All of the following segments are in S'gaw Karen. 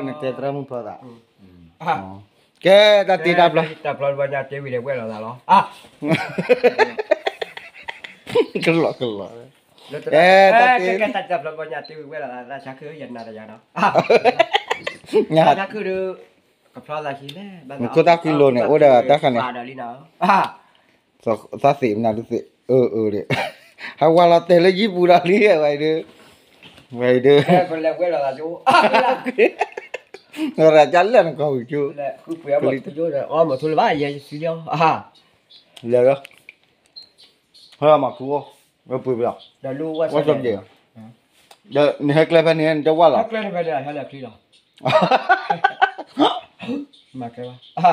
နတဲသရၣ်မုၣ်ဖျီသး, ကဲတၢ်တ့တၢ်ဖျီ, တၢ်ဖျီတဘျီညါတ့ဝံၤဒီးဝဲလီၤသးလီၤ, ကလီကလီ, ကဲတၢ်တ့, တၢ်ဖျီတဘျီညါတ့ဝံၤဝဲလီၤသး သးဆါခုယနၤတယၤနီၤ, သးဆါခုဒီး ကဖျီသးဆံးလဲၣ်, နခိၣ်သၣ်ဃံလိၤန့ၣ် အိၣ်ဒီးတၢ်ခါန့ၣ်, သးသ့ၣ်မနုၤဒုးသ့ၣ်, အၢအၢဒီး, ဟးဝါလီၤတဲာ်လၢယံၣ်ပူၤဒီးလံ ဝဲအံၤဒုး, ဝဲအံၤဒုး, နရၤကၢ်လၢနကီၢ်ဝံၤကၠိ, လဲၤလီၤ, ဟဲမၤခူအိၣ်, ဝဲပှ့ၤဘျီ, ဝဲစီက့ၤ, ဒီးနဟဲကျဲဖဲန့ၣ် နတဝၣ်လီၤ, ထိၣ်ဝဲကိးဒီးလံ, မ်ကန့ၢ်ခံ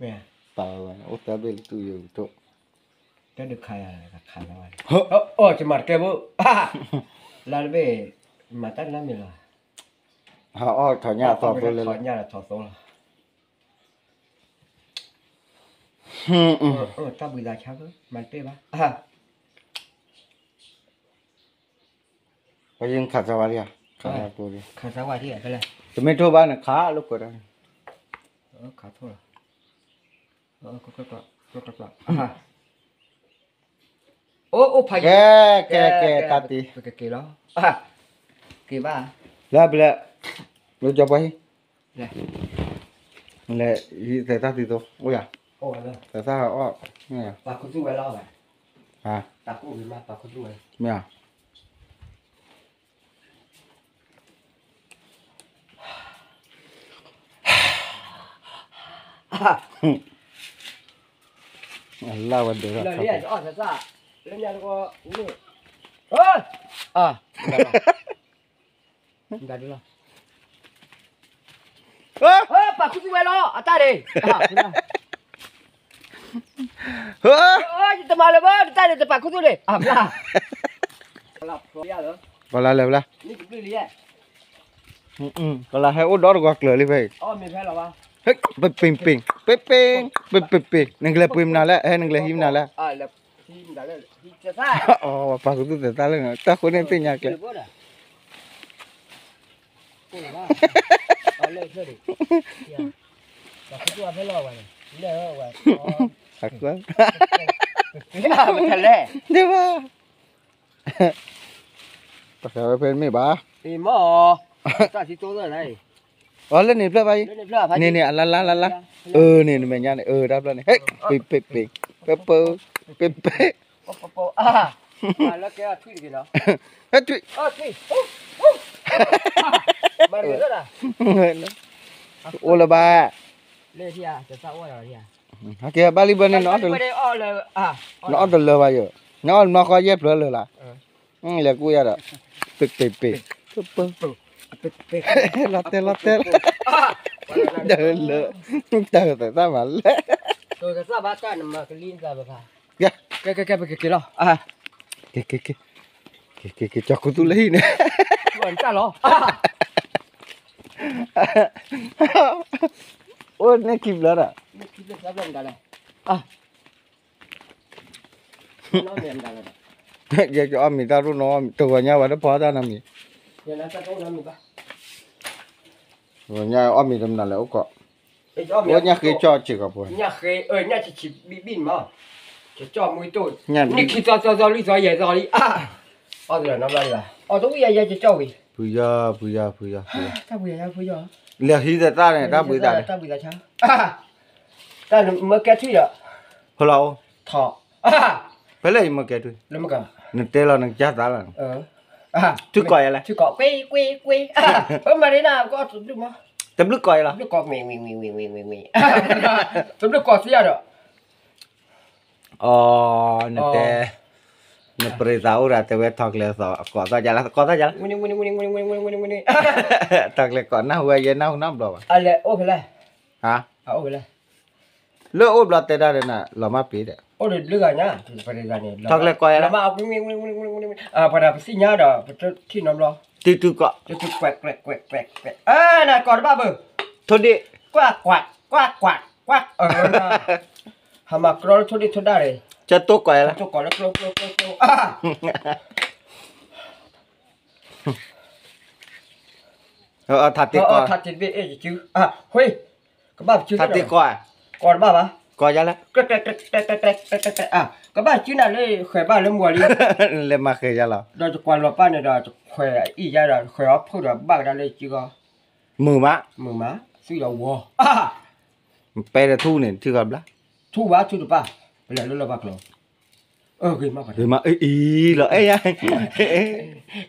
ဘ့ၣ်, ပာ်ဝဲအိၣ်သၢဘ့ၣ်လၢတူၢ်ယိာ်ကထိၣ်, တၢ်ဒုးခးယၤခးလီၤ, အိၣ်ကမၤတကဲဘိ, လါတဘ့ၣ်, မၤတၢ်လါမ့ၢ်လီၤ, ဟးအီၣ်ထီၣ်ညၣ်ထီၣ်သိလၢ, ထီၣ်ညၣ်ထီၣ်သိလီၤ, တၢ်ဘှံးသးဆါ, မၤတပ့ၢ်ဘၣ် ပယင်းခးစၢ်ဝါဒံဧါ, ခးစၢ်ဝါဒံ, တမ့ၢ်ထိၣ်ဘၣ်န့ၣ် ခးလိာ်ကွဲးတၢ်န့ၣ်, ခးထိၣ်လီၤ, အိၣ်အိၣ်ဖးယံၤ, ကဲကဲကဲ တၢ်တ့, ပကက့ၤလီၤ, က့ၤဘၣ်, လၢပလဲၤ, လၢကၠီပှၤဟံၣ်, လဲၤ, လဲၤဟံးသဲးတၢ်သံသိ, အိၣ်ယၤ, သဲးတၢ်အီၣ်, ပာ်ခူသူၣ်ဝဲလီၤ, ပာ်ခူသူၣ်ဝဲ, မ့ၢ်ဧါ လၢဝဲဒၢးလီၤ, လၢညါတကီ, ပာ်ခူသူၣ်ဝဲလီၤ, အတၢ်န့ၣ်, ယတမၤလၢၤဘၣ် တၢ်န့ၣ် တပာ်ခူသူၣ်န့ၣ်, ကလါလဲၤဘျါ, ကလါဟဲအိၣ်ဒီတဂီၤကျၢၤလံဖဲအံၤ, ပပ့ၢ်ပ့ၢ်, ပပ့ၢ်ပ့ၢ်, ပပ့ၢ်ပ့ၢ်, နကလဲၤပှ့ၤမနုၤလဲၣ်, ဟဲနကလဲၤဟံးမနုၤလဲၣ်, ပာ်ခူသူၣ်သဲးတၢ်လၢန့ၣ် တၢ်ဃိန့ၣ်သ့ၣ်ညါကျဲ တၢ်ကွၢ်, တလဲၣ်, ဒ်ဘၣ်, တၢ်ဃဲဝဲဖဲမ့ၢ်ဘၣ်, အီ လၢန့ၣ်ဖျၢၣ်ဘၣ်အံၤ, န့ၣ်န့ၣ် အလါလါလါလါ, အၢန့ၣ် နမဲာ်ညါန့ၣ် အၢတၢ်ဖျၢၣ်န့ၣ် ဟဲ ပ့ၢ်ပ့ၢ်ပ့ၢ်, ပပၢ်, ပ့ၢ်ပ့ၢ်, ဟဲထွံၣ်, အိၣ်လၢၤဘၣ်, ဟဲက့ၤဘၣ်လံဘၢန့ၣ်, နအီၣ်တလၢာ်ဘၣ်ယိာ်, နအီၣ်တလၢာ်ဘၣ်ယိာ်, နအီၣ်နီၢ်ဃီယဲၢ်ဖျၢၣ်လၢာ်လၢ်, လဲၤကူၣ်ယၤဒီး, ပ့ၢ်ပ့ၢ်ပ့ၢ်, ပပၢ်, လီၤတဲာ်လီၤတဲာ်, တၢ်လၢ, တၢ်သးမၤလဲၣ်, ကဲကဲကဲ ပကက့ၤလီၤ, က့ၤက့ၤက့ၤ, က့ၤက့ၤက့ၤ ကၠီၤခူသူၣ်လၢဟံၣ်န့ၣ်, အိၣ်န့ၣ် ခံဘျီဒီး, ယကအီၣ်မ့ၤတၢ်ရူၣ်နီၤ, တဂီၤညါဝဲတဖီတၢ်နီတမံၤ, တဂီၤညါအီၣ်မ့ၤတမနုၤလဲၣ်အိၣ်ကီး, အိၣ်ညၣ်ဃ့ကၠီၣ်စ့ၢ်ကီးဖိ, ညၣ်ဃ့, ညၣ်ဆံးဆံးဘံၣ်ဘံၣ်မး, ကၠီၣ်မူတိၣ်, နံၣ်ခံသီသီသီလွံၢ်သီယဲၢ်သီလံ, အီၣ်တနီတဘျီလံဘၣ်, အီၣ်တဝံၣ်ယၤယဲၢ်ကၠီၣ်ဝံၤ, ဖုယီၤ ဖုယီၤ ဖုယီၤ, တၢ်ဖုယီၤ ဖုယီၤ, လဲၤဟံးသတၢ်န့ၣ် တၢ်ဘှံးသးန့ၣ်, တၢ်ဘှံးသးဆါ, တၢ်မၢကဲထွံၣ်ဒီး, ဖဲလီၤအိၣ်, ထီၣ်, ဖဲလဲၣ်ယမၢကဲထွံၣ်, နတဲလီၤနကစၢ်သးလီၤ, ထွံၣ်ကိးယၤလဲၣ်, ထွံၣ်ကိး, ကွ့ ကွ့ ကွ့, မၤရ့နၤ ကအီၣ်တဘျုးမး, တဘျုးကိးယၤလီၤ, တဘျုးကိး, တဘျုးကိးသံယၤဒီး အီ နတဲ, နပရံသးအိၣ်ဒၣ်တဲဝဲထီၣ်ကျဲသီၣ်ကိးသီၣ်ယၤလၢကိးသီၣ်ယၤလၢ, ထီၣ်ကျဲကိးနၢ်ဟူဝဲယဲနၢ်ဟူနီတဘျီဘၣ်, အလဲၤအိၣ်ဖဲလဲၣ်, ဟါ, လၢအိၣ်ဘျီတဲဒၣ်ဒီးနၤ လီၤမၢ်ပ့ၤဒီး, အိၣ်ဒီးဘျုးဂၤညါ, ထီၣ်ကျဲကိးယၤလၢ, ပှၤဒၣ်ပသ့ၣ်ညါဒီး ပတထံၣ်နီတဘျီ, တုၤတုၤကိး, တုၤတုၤကွဲးကွဲးကွဲးကွဲးကွဲး, နကိးတဘၣ်ဘၣ်, ထိၣ်ဒ့ၣ်, ကွၢ်ကွၢ်, ကွၢ်ကွၢ်, ကွၢ်, ဟးမၤကြီလၢထိၣ်ဒ့ၣ်ထိၣ်ဒၣ်န့ၣ် ကတိၢ်ကီၢ်လၢ ကတိၢ်ကီၢ်လၢ ကျိကျိကျိကျိ ထးတ့ၢ်ကီၢ် ထးတ့ၢ်ဘ့ၣ် အဲၣ် ယစု ဟ့ ကဘၣ်စု ထးတ့ၢ်ကီၢ် ကီၢ်တဘၣ်ဘၣ် ကီၢ်ယါလၢ ကဘၣ်စုနၤလၢ ဃဲၤဘၣ်လၢမုၢ်လံ လဲၤမၤဃဲၤယါလီၤ ဒီးယကွၢ်လီၤပၢ်န့ၣ်ဒီး ယခွဲးအံၣ်ယါဒီး ယခွဲးအီၣ်ဖုၣ်ဒီးဘၣ်ကဒါလၢစုကီၢ် မုာ်မး မုာ်မး သုဒီးဝီၤ ပဲတထူၣ်န့ၣ် ထံၣ်ဃီဘျါ ထူၣ်ဘၣ်ထူၣ်တပၣ် ပလဲၤလၢလီၢ်ဘၣ်ကျိၤ ဂ့ၤမး ဂ့ၤမး အံၤလီၤ အဲၣ်ယါ ခဲကီၢ်မး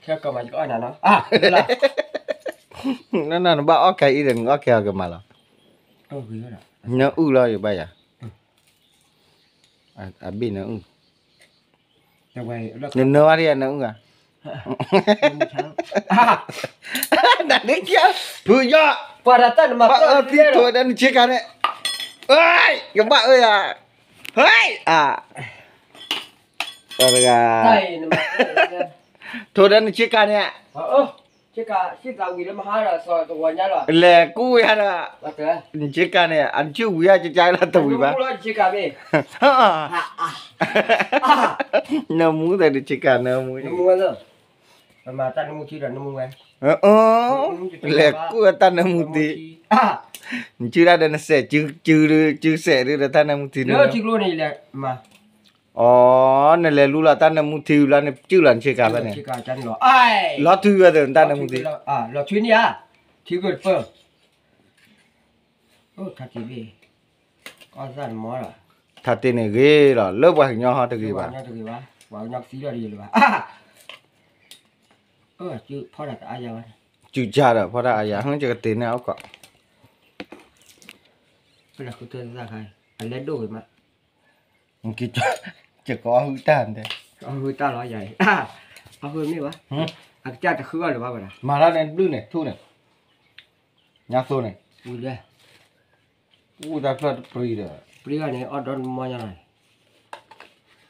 ယကအီၣ်နၤနီၤ နနဘၣ်အီၣ်ခဲအံၤဒီး နအီၣ်ခဲအီၤကမၤလီၤ နအုၣ်လီၤ ယဘၣ်ယၤ အဘ့ၣ်နအုၣ် နနၢဘၣ်ဒ်ယၤနအုၣ်ဧါ နဒ်ယၤ ဖုယီၢ် ပှၤတၢ်နမၤ ဘၣ်အၢသံထိးဝဲဒၣ်နဆ့ကၤန့ၣ် ကဘၣ်အၢယၤ ဟဲ အ ပှၤတဂၤ ထိးဝဲဒၣ်နဆ့ကၤန့ၣ် လဲၤကူၣ်ဝဲယၤဒီး နဆ့ကၤန့ၣ် အနဆ့ဝံၤအကကါလီၤတဝံၤဘၣ် နမူသးနဆ့ကၤနမူ လဲၤကူၣ်ဝဲတၢ်နမူတံၤ နဆူၣ်ဒၣ်ဒီးနစဲး စု စုစဲးဒုးဒီးတၢ်နမူတံၤန့ၣ် အီ နလဲၤလူလီၤတၢ်နမူတံၤဘျီန့ၣ် စုၣ်လီၤနဆ့ကၤဖဲန့ၣ် လီၤထွံဝဲသ့ၣ်တၢ်နမူတံၤ လီၤထွံန့ၣ်ဧါ ထံကၢၢ်တပၢၢ် ထးတ့ၢ်ဘ့ၣ် ကီၢ်သၣ်နမီလီၤ ထးတ့ၢ်န့ၣ်ဂ့ၤလီၤ လၢပှၤကညီဟီတဂ့ၤဘၣ် ပှၤကညီကသံလီၤတယံာ်လၢၤဘၣ် ဖီၣ်တၢ်တအါယၤဘၣ် စုၣ်ကၢ်ဒီးဖီၣ်တၢ်အါယၤ ဟဲကကတ့ၢ်န့ၢ်အီၣ်ကီး ပလဲၤဃုထၢသၣ်ခါ အလဲဒိၣ်ဂ့ၤမး ကကအီၣ်ဟုၣ်တၢ်န့ၣ် အီၣ်ဟုၣ်တၢ်လီၤယၤ အီၣ်ဟုၣ်မ့ၢ်ဘၣ် အကစၢ်တဃုအီၣ်လၢၤဘၣ်ဝဲဒၣ် မၤတၢ်န့ၣ်ဘျုးန့ၣ် ထူၣ်န့ၣ် ညါသိန့ၣ် ဝံၤလဲၣ် ဝံၤတၢ်ဖျၢၣ်တပျံၤဒီး ပျံၤဂၤန့ၣ် အီၣ်ဒီမီညါလီၤ ဒီဖျၢၣ်လၢနီၤ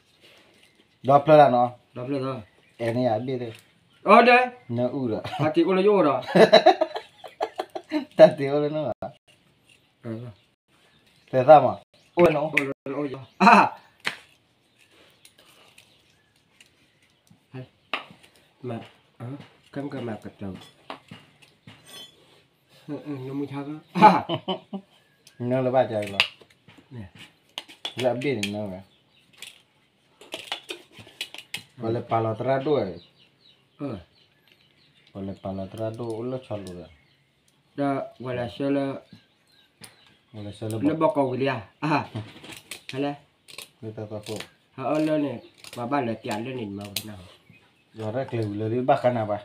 ဒီဖျၢၣ်သီ အဲၣ်န့ၣ်ယဘ့ၣ်သ့ၣ် အီၣ်ဒဲး နအုၣ်ဒီး တၢ်တ့ၢ်အိၣ်လၢယအိၣ်ဒီး တၢ်တ့ၢ်အိၣ်လၢနအိၣ်ဒီး သဲးသၣ်မး အိၣ်လၢနအိၣ် အိၣ်လၢနအိၣ်ယီၤ မၤ ကမၣ်ကတၢၢ် နမူဆါက နလၢဘၣ်ကလီၤ လၢအဘ့ၣ်န့ၣ်နဝဲ ပှၤလဲၤပာ်လီၤသရၣ်ဒိၣ် ပှၤလဲၤပာ်လီၤသရၣ်ဒိၣ်အိၣ်လၢဆီလိၤဒီး ဒီးဝဲလဲၤဆှၢလၢ ဝဲလဲၤဆှၢလၢ လၢဘီကီၢ်ဝံၤလံဧါ ဟဲလဲၣ် လၢတၢ်သီခိၣ် ဟဲအၢလၢန့ၣ် ပှၤဘၣ်လဲၤပျးလၢန့ၣ်မၤဝဲနၢ်ဟူ ယတၢ်ကျဲၤဝံၤလၢဘၣ်ဃးနၤဘၣ်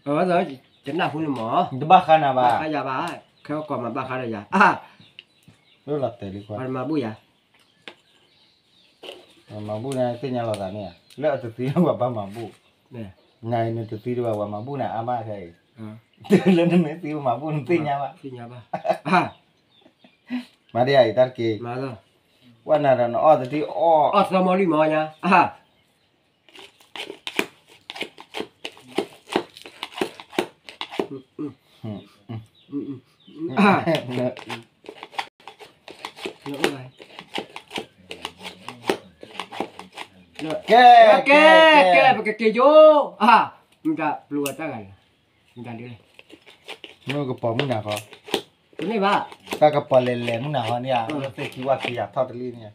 အၢ ယတနၢ်ဟူန့ၣ်မး တဘၣ်ဃးနၤဘၣ် ဘၣ်ဃးယၤဘၣ် ခဲအကီၢ်မၤဘၣ်ဃးဒီးယၤ လၢလီၤတဲာ်လံကွၢ် ပှၤတမၤဘူၣ်ယၤ ပှၤမၤဘူၣ်န့ၣ် သ့ၣ်ညါလီၤသးန့ၣ်ဧါ လၢအတသံပှၤဘၣ်မၤဘူၣ် နၤအံၤနတသံတဘၣ်ပှၤမၤဘူၣ်န့ၣ် အါမးခဲအံၤ တုၤလၢနမ့ၢ်သံပှၤမၤဘူၣ်နသ့ၣ်ညါဘၣ် သ့ၣ်ညါဘၣ် မၤဒ်အံၤတၢ်တက့ၢ် ဝဲနၤဒီးနအီၣ်တသံအီၣ် အီၣ်သီမီလံမီညါ ကဲ ကဲ ကဲ ပကက့ၤယိၤ မတၤပျိၤဝဲတၢ်ဂၤလဲၣ် မတၤဒ်လဲၣ် မ့ၢ်ကပီၤမုၢ်နၤဃီ တမ့ၢ်ဘၣ် တၢ်ကပီၤလဲၤလဲၤမုၢ်နၤဃီန့ၣ်ဧါ လၢသ့ၣ်ခံဝၣ်ခံယၤထီၣ်တလံန့ၣ်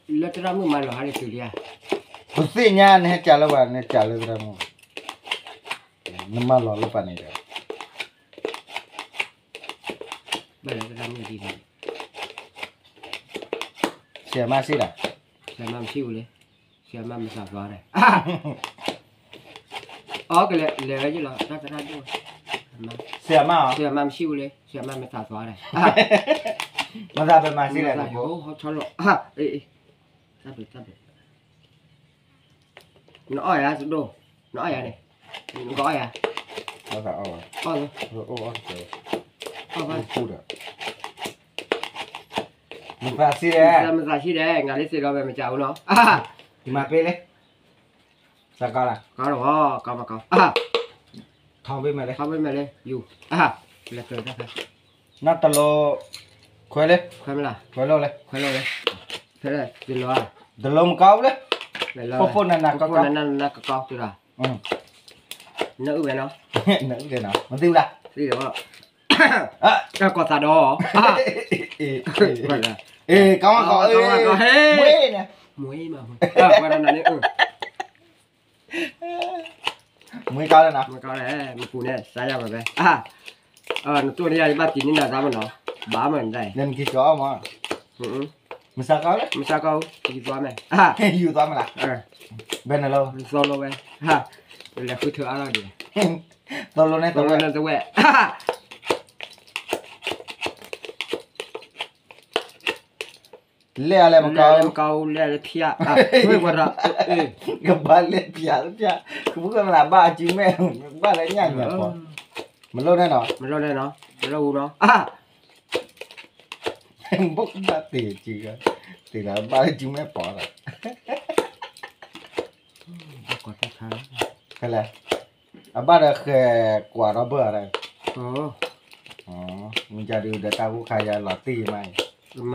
လၢသရၣ်မုၣ်မၤလီၤဟါန့ၣ်တုၤလံဧါ ပသ့ၣ်ညါနဟဲကးလၢပှၤ နကးလၢသရၣ်မုၣ် နမၤလီၤလၢပှၤန့ၣ်ဒီး ဘၣ်လၢသရၣ်မုၣ်ဒ်န့ၣ် ဆရာမစံးတာ ဆရာမမရှိဘူးလေ ဆရာမမသးသွားတယ် အီကလဲၤလဲၤဝဲယလီၤ တၢ်သရၣ်ဒိၣ် ဆရာမ ဆရာမမရှိဘူးလေ ဆရာမမသးသွားတယ် မသးပဲမၤစံးလဲၣ် ဟောချောလို့ အေး တၢ်ပဲတၢ်ပဲ နအီၣ်ယၤတဒိၣ် နအီၣ်ယၤန့ၣ် နကအီၣ်ယၤ အီၣ်သးအီၣ်ဝဲ အီၣ်လၢ အီၣ်အီၣ်တကဲ အီၣ်ဘၣ် ဖူဒီး မသးစံးလဲၣ် မသးစံးလဲၣ် ငါလေးစံးတော့ပဲမကြောက်ဘူးနော် ဒီမှာပေးလေ စကားလား ကောင်းတော့ကောင်းပါကောင်း ထောင်ပေးမယ်လေ ထောင်ပေးမယ်လေ ယူ လက်ကြိုက်တဲ့ခါ နောက်တစ်လုံး ခွဲလေ ခွဲမလား ခွဲလို့လေ ခွဲလို့လေ ဖဲလဲၣ် ဒီလိုอ่ะ တလိၣ်မကီဘူးလဲၣ်, ဖိဖိနနကကီ, နနကကီတရၣ်, နအုၣ်ဝဲနီၤ, နအုၣ်လဲနီၤ, မသ့ဘူးလၢ, သ့ဒီး, ကီၢ်သးဒီး, ကီၢ်သး, မွေးန့ၣ်, မွေးမး, မွေးကီလၢနီၤ, မွေးကီလၢ, မပူၤန့ၣ် စါယၤမးဖဲ, နတိၢ်န့ၢ်ယၤ ယဘၣ်တံၤန့ၢ်နၤသးမးနီၤ, ဘၣ်မးနတၢ်အံၤ, နက့ၤကီအီၣ်မး, မုၢ်ဆါခီလၢ, မုၢ်ဆါခီ, ယူၤသွါမး, ယူၤသွါမးလၢ, ဘဲနလီၤ, သီလိဝဲ, လဲၤဃုထၢအါထီၣ်ဒံး, သီလိန့ၣ်သဝဲ, သီလိန့ၣ်သဝဲ, လဲၣ်အလဲၣ်မကီ, လဲၣ်အလဲၣ်မကီ, လဲၣ်အလဲၣ်ဖၠၣ်, ဝဲဒၣ်, ကဘၣ်လဲၣ်ဖၠၣ်လၢဖၠၣ်, ကပူၤကမနၤဘၣ်အစုမဲာ်, ဘၣ်လၢညၣ်ညၣ်ပီၤ, မလိၣ်န့ၣ်နီၤ, မလိၣ်န့ၣ်နီၤ, မလိၣ်အူနီၤ, ဘၣ်တ့ၢ်စု, တ့ၢ်လၢဘၣ်လၢစုမဲာ်ပီၤလီၤ, ဖဲလဲၣ်, အဘၣ်ဒီးဃဲၤကွၢ်ဒီဘၢၣ်ဒီး, မ့ၢ်ကဒုးဒီးတၢ်ဖိခါယၤလီၤတံၢ်မးအံၤ,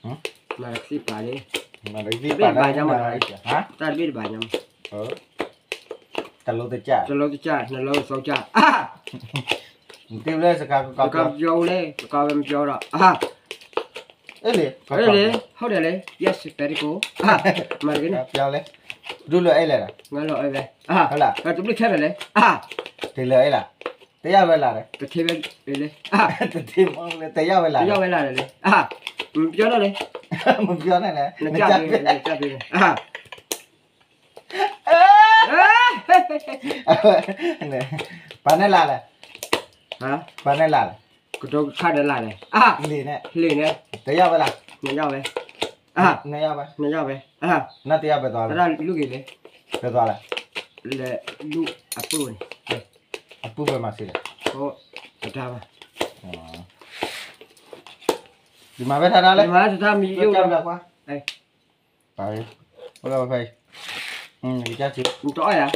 ကစံၣ်ပာ်လံ, မၤကစံၣ်ပာ်လံ, မၤကစံၣ်ပာ်လံ, တၢ်တဘ့ၣ်တဘၣ်ညါမး, တလိတကၢ်, တလိတကၢ်, နလိသီကၢ်, မ့ၢ်တ့လၢစကၤကကီပယီၤလဲၣ်, ကကီဝဲမပယီၤဒီး, လဲၣ်, ဟုတ်တယ်လေ, yes, very good, မၤတက့ၢ်န့ၣ်, ဒုးလၢအဲၣ်လဲၣ်, ငါလီၤအဲၣ်ဝဲ, တဘျုးခဲလၢာ်လဲၣ်, တ့လၢအဲၣ်လၢ်, တယၢ်ဝဲလၢ်ဒီး, တထ့ဝဲလဲၣ်, တထ့မ့ၢ်လၢတယၢ်ဝဲလၢ်, တယၢ်ဝဲလၢ်ဒီးလဲၣ်, မပယီၤန့ၣ်လဲၣ်, မပယီၤန့ၣ်လဲၣ်, နကၢ်ဖဲ, ပာ်န့ၢ်လၢ်လဲၣ်, ပာ်န့ၢ်လၢ်လဲၣ်, ကဒိကခါဒီးလၢ်လဲၣ်, လံာ်န့ၣ်, လံာ်န့ၣ်, တယၢ်ဝဲလၢ်, နယၢ်ဝဲ, နယၢ်ဝဲ, နယၢ်ဝဲ, နတယၢ်ပသီလဲၣ်, လူၢ်ဂ့ၤလဲၣ်, ပသီလဲၣ်, လဲၤလူၢ်အပုၢ်န့ၣ်, အပုၢ်ဖဲမၤစ့လဲၣ်, ပတၢ်ဘၣ်, ဒ်မၤဝဲထါတၢ်လဲၣ်, မၤဝဲထါတၢ်မံၤယိၣ်လီၤ, ပာ်ဝဲ, အိၣ်လၢဝဲဖဲအံၤ, နကစၢ်ဆံး, နတအီၣ်ယၤ,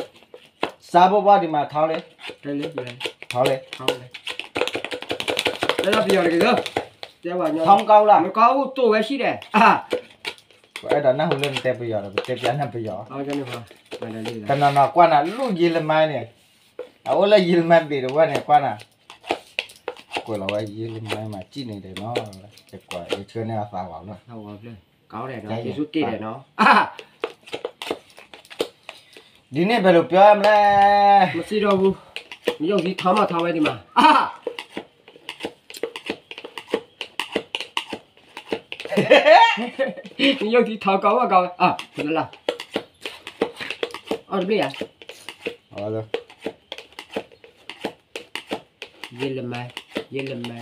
စါဘိဘၣ်ဒ်မၤထီလဲၣ်, ထီလဲၣ်, ထီလဲၣ်, လၢပယီၤတက့ၢ်, ထီမကါအူလၢ်, မကါအူတိၢ်ဝဲဆံးဒဲး, ပအဲၣ်ဒိးနၢ်ဟူလၢနတဲပယီၤဒီး ပတဲပျးနၢ်ပယီၤ, တနီၤနီၤကွၢ်နၤလူၢ်ယံလမါန့ၣ်, အအိၣ်လၢယံလမါဘ့ၣ်တဝဲန့ၣ် ကွၢ်နၤ, ကွဲးလီၤဝဲယံလမါမၤစံၣ်န့ၣ်ဒီးနီၤ, ယကွၢ်ယဆှၢန့ၢ်အသးဝဲလီၤ, ကီဒဲးနီၤ, ယ့ၣ်ၡူးတ့ၢ်ဒဲးနီၤ, ဒ်န့ၣ်ဖဲလဲၣ်ပျီမလဲၣ်, မစံးထီၣ်ဘူး, မ့ၢ်ယိၣ်ထံထီမးထီဝဲဒံးမး, မ့ၢ်ယိၣ်ထံထီကီဝဲကီဝဲ, ဖဲလၢ်, အီၣ်တဘျ့ၣ်ဧါ, ယံလမါ, ယံလမါ,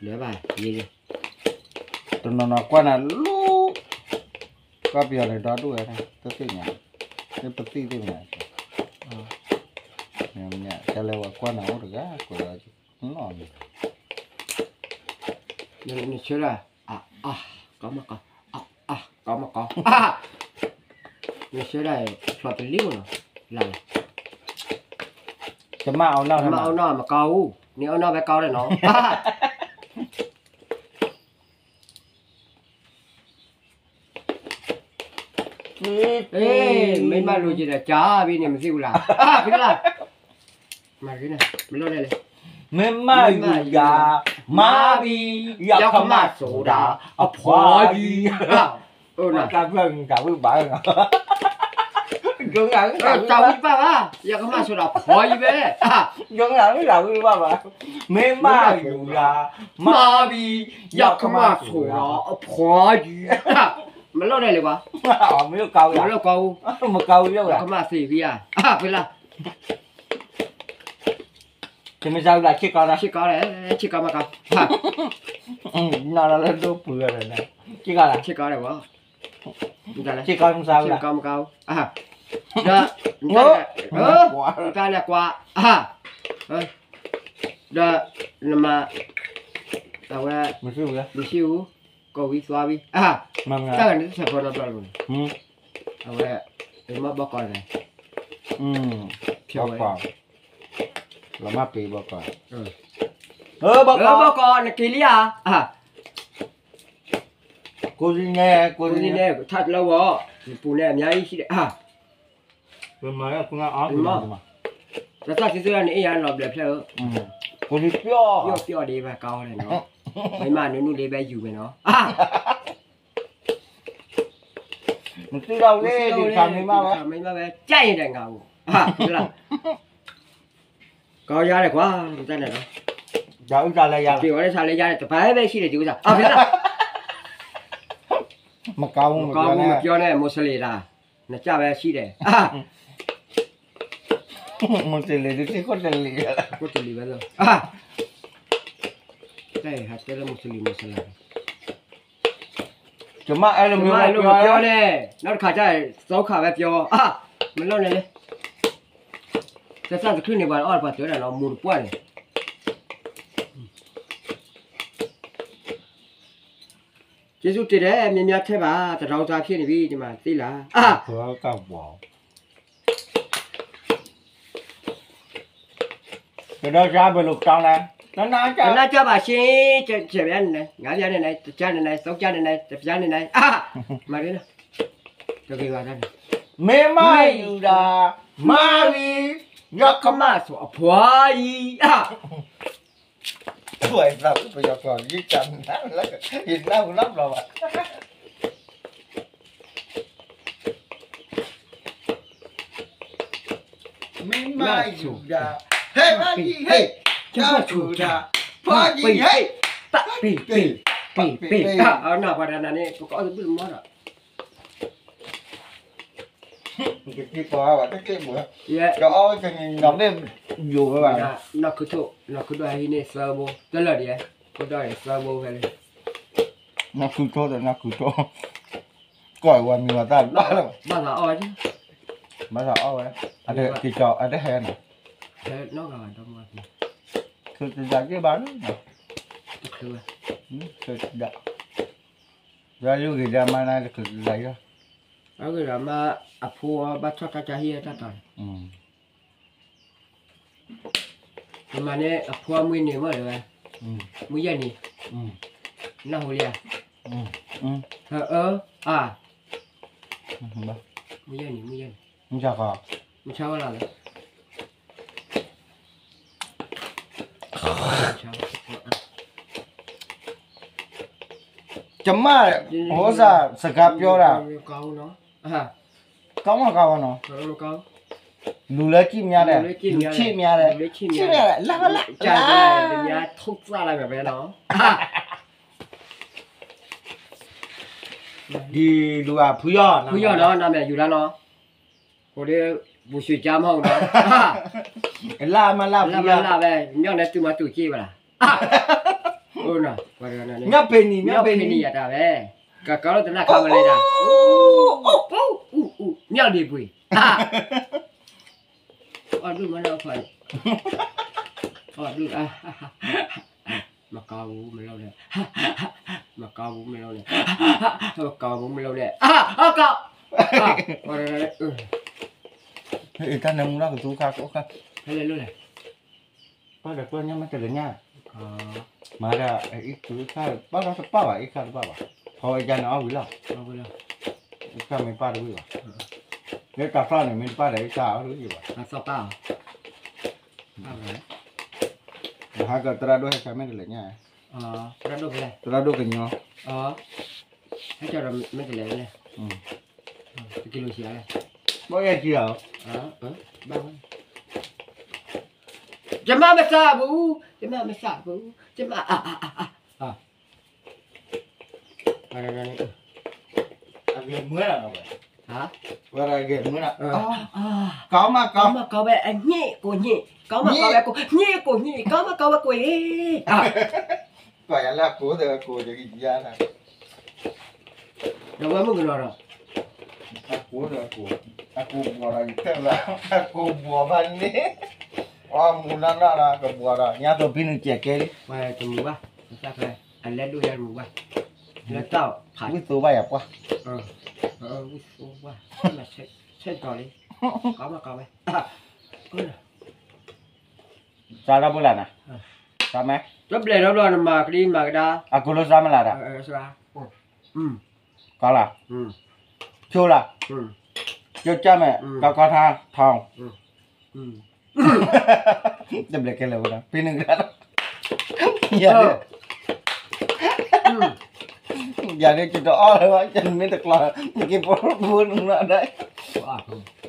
လၢဘၣ်, ယံ, တနီၤနီၤကွၢ်နၤလူၢ်, ကွၢ်ပယီၤန့ၣ်ဒီဒူၣ်ဝဲ, တသ့ၣ်ညါ, ပသ့ၣ်သ့ၣ်ညါ, တၢ်လၢဝဲကွၢ်နၤအိၣ်တဂၤ, ကွဲးလီၤနီၤန့ၣ်, နဆၢဒၣ်, ကီမကီ, ကီမကီ, နဆၢဒၣ်, ဖျိးတလံအိၣ်နီၤ, လၢ်, တမၣ်အီၣ်နီၢ်, တမၣ်အီၣ်နီၢ်မကီအူ, နအီၣ်နီၢ်ဝဲကီဒဲးနီၤ. မ့ၢ်မၤလိာ်ယံၤဒီး ကၢ်ဘံန့ၣ် မသ့ၣ်ဝံၤလၢ်, ဖဲလၢ်, မၤတဂ့ၤန့ၣ်, မ့ၢ်မၤလိာ်ယံၤ, မၤဘံ, ယကမၣ်ဆိဒၣ်, အဖှီယံၤ, တၢ်ဖျၢၣ်ဂၤဝံၣ်ဘၣ်, တၢ်ဝံၣ်ဘၣ်ဘၣ်, ယကမၣ်ဆိဒၣ်အဖှီယံၤဝဲ, ယကမၣ်ဆိဒၣ်ဝံၣ်ဘၣ်ဘၣ်, မ့ၢ်မၤလိာ်ယံၤ, မၤဘံ, ယကမၣ်ဆိဒၣ်အဖှီယံၤ, မၤလိာ်န့ၣ်လံကွၢ်, မၤလိာ်ကီ, မၤလိာ်ကီ, ယကမၣ်သ့ဝံၤဧါ, ဖဲလၢ် ဆ့ကီ, ဆ့ကီ, ဆ့ကီမကီ, နလၢဒိၣ်ပှ့ၤ, ဆ့ကီ, ဆ့ကီ, ဆ့ကီမကီ, ဒီး, တၢ်လဲၤကွၢ်, ဒီး, နမၤ, အဝဲ, မ့ၢ်ဆံၣ်အူ, ကီၢ်ဝံၤသွါဝံၤ, တၢ်ဂၤန့ၣ်တဆဲးဖိနီတဘျီလီၤ, အဝဲ, မ့ၢ်ဘီကီန့ၣ်, ဖျိးဝဲ, လီၤမၢ်ပ့ၤဘီကီ, ဘီကီ, နက့ၤလံဧါ, အ ကိးဒ်န့ၣ် ကိးဒ်န့ၣ် ထးတလၢဝီၤ, ပူၤန့ၣ်အများကြီးရှိတယ်, ပမၤလၢ ပမၤ, တၢ်သၣ်သ့ၣ်သ့ၣ်န့ၣ် အ့ၣ်ယၤလီၤဘျဲးဖျဲၣ်ဧၢ, ကိးဒ်ပျီၣ်, ပျီၣ်ပျီၣ်ဒ်ဘၣ်ကီးန့ၣ်နီၤ, မ့ၢ်မးနုၤနုၤဒ်ဘၣ်ယူၤဝဲနီၤ, မ့ၢ်သ့ၣ်ဒၣ်ဝဲ ဒ်ခါမ့ၢ်မးဝဲ, မ့ၢ်မးဝဲ, ကၠဲၣ်ဒဲးငါအိၣ်, ကီးယၤလဲၣ်ကွၢ်, တၢ်န့ၣ်လီၤ, ယၤအုၣ်တၢ်လၢယၤ, က့ၤဝဲလၢဆါလၢယၤန့ၣ် တပာ်ဝဲဘၣ်ဟံၣ်န့ၣ် တုၤဝဲဆါ, အဖဲလၢ မကါမူမကါမူမကၠီန့ၣ် မိၢ်စလ့ၤတၢ်, နကၢ်ဝဲဟံၣ်ဒဲး, မိၢ်စလ့ၤဒုးသ့ၣ်ခိၣ်တလံၤ, ခိၣ်တလံၤဝဲလၢ, တၢ်အံၤဟးတဲလၢမိၢ်စလ့ၤမိၢ်စလ့ၤ, ကမၣ်အဲၣ်လၢမ့ၢ်ဝဲပျီန့ၣ်, နီၢ်တခါကၢ် သီခးဝဲပျီ, မ့ၢ်လီၢ်န့ၣ်လၢ တၢ်သၣ်တချုးန့ၣ် ပှၤအီၣ်ပှၤတၢၢ်ဒၣ်နီၤ မိၢ်တပှၢ်န့ၣ် ကျေးဇူးတင်တယ် များများထည့်ပါ တထောင်စားဖြစ်နေပြီ ဒီမှာ သိလား ကဒီးစားဘယ်လိုကောင်းလဲ တနာကြပါရှင် ဆယ်ပြားနေနိုင် ငါးပြားနေနိုင် တစ်ပြားနေနိုင် သုံးပြားနေနိုင် တစ်ပြားနေနိုင် အာ မရင်း တဂ့ၤပါတန်း မင်းမယူတာ မရီ ညောက္ကမဆိုအဖွားကြီး ဝဲသးပယီၤကီး ယကနၣ်လၢ ယနၢ်ဟူလီၤဘျီဘၣ် မင်းမယူတာ ဟဲမရီ ဟဲ ညောက္ကဆိုတာ ဖွားကြီး ဟဲ တပ့ၤပ့ၤ ပ့ၤပ့ၤ အနၢ်ပှၤတနၤန့ၣ် ပကအီၣ်တဘျုးတမီၢ်ဒီး ကက့ၤပှၤဘၣ်တက့ၢ်မး ကအီၣ်ဝဲကန့ၣ် နီၢ်ဘ့ၣ်ယိာ်ဝဲဘၣ် နီၢ်ခုထိၣ် နီၢ်ခုဒိၣ်ဟံးန့ၢ်သၢဘိ တလၢာ်ဒံး ခိၣ်ဒီၣ်န့ၣ်သၢဘိဖဲလၢ နီၢ်ခုထိၣ်ဒီးနီၢ်ခုထိၣ် ကီၢ်ဝဲမံၤဝဲတၢ်ဘျီလၢ ဘၣ်သးအီၣ်ဝဲ ဘၣ်သးအီၣ်ဝဲ အတက့ၤကီး အတဟဲနီၤ ဟဲနီၢ်ဂၤဘၣ်ဒီမါ ချုးတဒၣ်က့ၤဘၣ်လၢ တချုးဝဲ ချုးတဒၣ် ယွၤယဂ့ၤဒၣ်မါနၤတချုးတဒၣ်ယွၤ အဂ့ၢ်ဒၣ်မါ အဖိဘၣ်ထီၣ်တၢ်တၢ်ဟံၣ်တၢ်တီၤန့ၣ် ပမၤန့ၣ် အဖိအမွေးနေ့မ့ၢ်လဲၣ်ဝဲ မွေးရက်နေ့ နၢ်ဟူလံဧါ အၢ အၢ အၢ မွေးရက်နေ့ မွေးရက်နေ့ မဆါဝဲလီၤလၢ ကျမ ဟိုစားစကားပြောတာ ကောင်းမကောင်းနော် လူလည်းကြည့်များတယ် လူလည်းကြည့်များတယ် လူချစ်များတယ် လူလည်းချစ်များတယ် ချစ်များတယ် လာပါလား ကြာကြတယ် လာ သူများထုတ်စားလိုက်မယ်ပဲနော် ဒီလူကဖူယော်နော် ဖူယော်နော် နာမည်ယူထားနော် ဟိုဒီး ဘူရွှေကြားမဟုတ်နော် အလှမလှဘူး အလှမလှပဲ မျောက်နဲ့သူမတူကြည့်ပါလား အိုးနော် မျောက်ဖဲနီ မျောက်ဖဲနီ မျောက်ဖဲနီရတာပဲ ကကောလို့တနခါမလဲတာ အိုး အိုး အိုး မျောက်နေပြီ အီၣ်ဒူၣ်မနီၢ်ခွါ အီၣ်ဒူၣ် မကောင်းဘူး မလုပ်နဲ့ မကောင်းဘူး မလုပ်နဲ့ မကောင်းဘူး မလုပ်နဲ့ အကောက် အတၢ်နမူလၢကသူခါကအိၣ်ခါ ဖဲလဲၣ်လိၣ်လဲၣ် ပၢ်ဒီးကွၢ်ညါမ့ၢ်တလၢညါ မၤဒၣ် အံၤခါ ပၢ်ဒီးတပၣ်ဘၣ် အံၤခါတပၣ်ဘၣ် ဖီဝဲယါန့ၣ်အီၣ်ဝံၤလီၤ အံၤခါမ့ၢ်ပၣ်တဝံၣ်ဘၣ် လၢတၢ်ဖျီၣ်န့ၣ် မ့ၢ်တပၣ်ဒီးအံၤခါအီၣ်တဝံၣ်ဘၣ် ဟးကသရၣ်ဒိၣ်ဟဲခါမ့ၢ်တလၢညါ သရၣ်ဒိၣ်ကညီ ဟဲကဒီးမ့ၢ်တလဲၤလဲၣ် တကံလိၤဆံးလဲၣ် ဘၣ်အဲၣ်ကံလီၤ ဘၣ်ဝဲ ကျမမစားဘူး ကျမမစားဘူး ကျမ အာ အာ အာ အာ အဂဲၤမွဲလာတော့ပဲ ဟါ ဝဲဒၣ်ဂဲၤမွဲလာ ကောင်းမကောင်း ကောင်းမကောင်းပဲ အညစ်ကိုညစ် ကောင်းမကောင်းပဲကို ညစ်ကိုညစ် ကောင်းမကောင်းပဲကိုရေ ကွၢ်ယလၢအကိးသ့အကိးတကယါနၤ ဒီးဝဲမုၣ်ကနီၤဒီး အကိးသ့အကိး အကိးဘှီးဒီးယတဲလၢ အကိးဘှီးဘၣ်န့ၣ် အီမူနၢ်နၢ်ဒီးကဘှီးဒီး ညါသိးဖံနုာ်ကဲးကဲလံ ဝဲတမူဘၣ် အလဲၤဒိၣ်ယါတမူဘၣ် လၢတၢ်ဖး ဝံၣ်သိဘၣ်ယၤပှၢ် ဝံၣ်သိဘၣ် ဆဲးကီးလံ ကောင်းမကောင်းပဲ စားတော့ဘူးလားနော် စားမယ် တဘျဲၣ်တော့ဘျီနမၤကဒံမၤကဒါ အကူလို့စားမလားတာ စား อืม ကီလၢ်, ဆိလၢ်, ကၠိကၢ်မဲာ်, ကီကီထါ, ထီ, တဘျဲးကဲလၢာ်ဝဲဒၣ် ဖဲန့ၣ်ကဒါ, ယၤဒ်, ယၤဒ်ယတအီၣ်လၢၤဘၣ် ယမ့ၢ်တကျီ, ယက့ၤပိာ်ဖိနုာ်လီၤဒီး,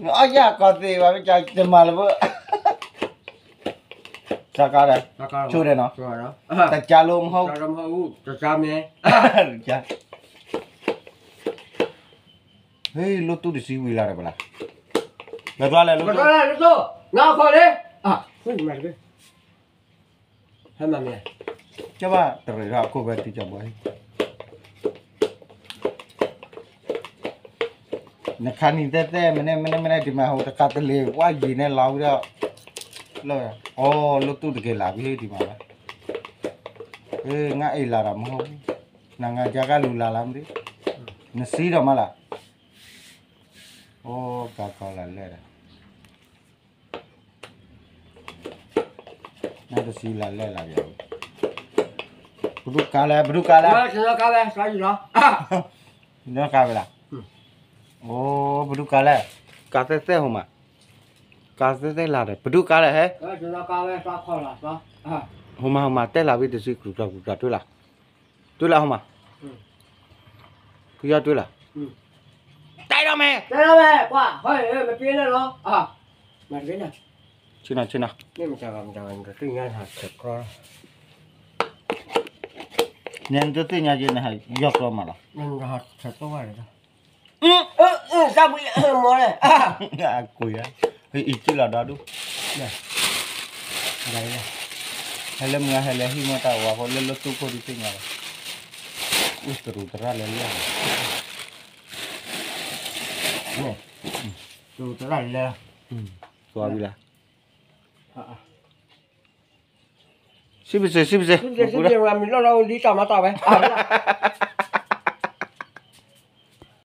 နအီၣ်ယၤကီသ့ဘၣ် မ့ၢ်ကတမၤလၢၤဘၣ်, စးကါဒီး, ဆိဒီးနီၤ, တကါလိမ့ၢ်, ဟ့ၣ် လိၣ်တူၢ်တဆံဝံၤလၢ်ဒီးပလၢ်, လဲၤကျီလဲၤလိၣ်, နအီၣ်ခီလ့, ကဘၣ်တရံးထီၣ်အခိၣ်ဖဲတံၢ်ကၠီဘီ, နခါနံၤသဲသဲ မ့ၢ်န့ၣ် မ့ၢ်န့ၣ် မ့ၢ်န့ၣ် ဒ်မးဟိတခါတလ့ၤ ဝါယံၤန့ၣ်လီၤဝံၤဒီး, လၢ, အိ လိၣ်တူၢ်တက့ၤလၢ်ဖဲဒ်မးလၢ, နအ့ၣ်လၢ်ဒီးမ့ၢ်, နငါကါကလူၤလၢ်လၢမ့ၢ်, နစံးဒီးမးလၢ်, အိ ကါကီလၢ်လဲၣ်ဒီး နတစံးလၢ်လဲၣ်လၢ်, ပဒူၣ်ကါလဲၣ် ပဒူၣ်ကါလဲၣ်, ကါဝဲ, ကါဝဲလၢ်, အိ ပဒူၣ်ကါလဲၣ်, ကါသဲသဲဟိမး, ကါသဲသဲလၢ်ဒီး ပဒူၣ်ကါလဲၣ်ဟဲ, ဟိမးဟိမး တဲလၢ်ဝံၤတစံး ကြူၢ်ကြူၢ်ကြူၢ်ကြူၢ် တွံၢ်လၢ်, တွံၢ်လၢ်ဟိမး, ဖုယီၢ်တွံၢ်လၢ်, တဲဒီးမဲာ်, ဆ့ၣ်နီၤ ဆ့ၣ်နီၤ, နတသ့ၣ်ညါက့ၤနဟးယီၢ်ကျီမးလီၤ, တၢ်ဘှံးမီၢ်လဲၣ်, အကွံာ်, အံၤကံၣ်လီၤဒီဒူၣ်, ဟဲလၢမုၢ်ဟဲလၢဟံၣ်မ့ၢ်တၢ်ဝါဖိလၢလၢသူၣ်ခိၣ်ဒုးသ့ၣ်ညါလီၤ, အိၣ်တရူးတရၣ်လၢလၢ, တရူးတရၣ်လၢ, သွါဝံၤလၢ်, စံးပစ့း စံးပစ့း, မံၤလီၢ်လီၤလံတၢ်မၤတၢ်ဝဲ,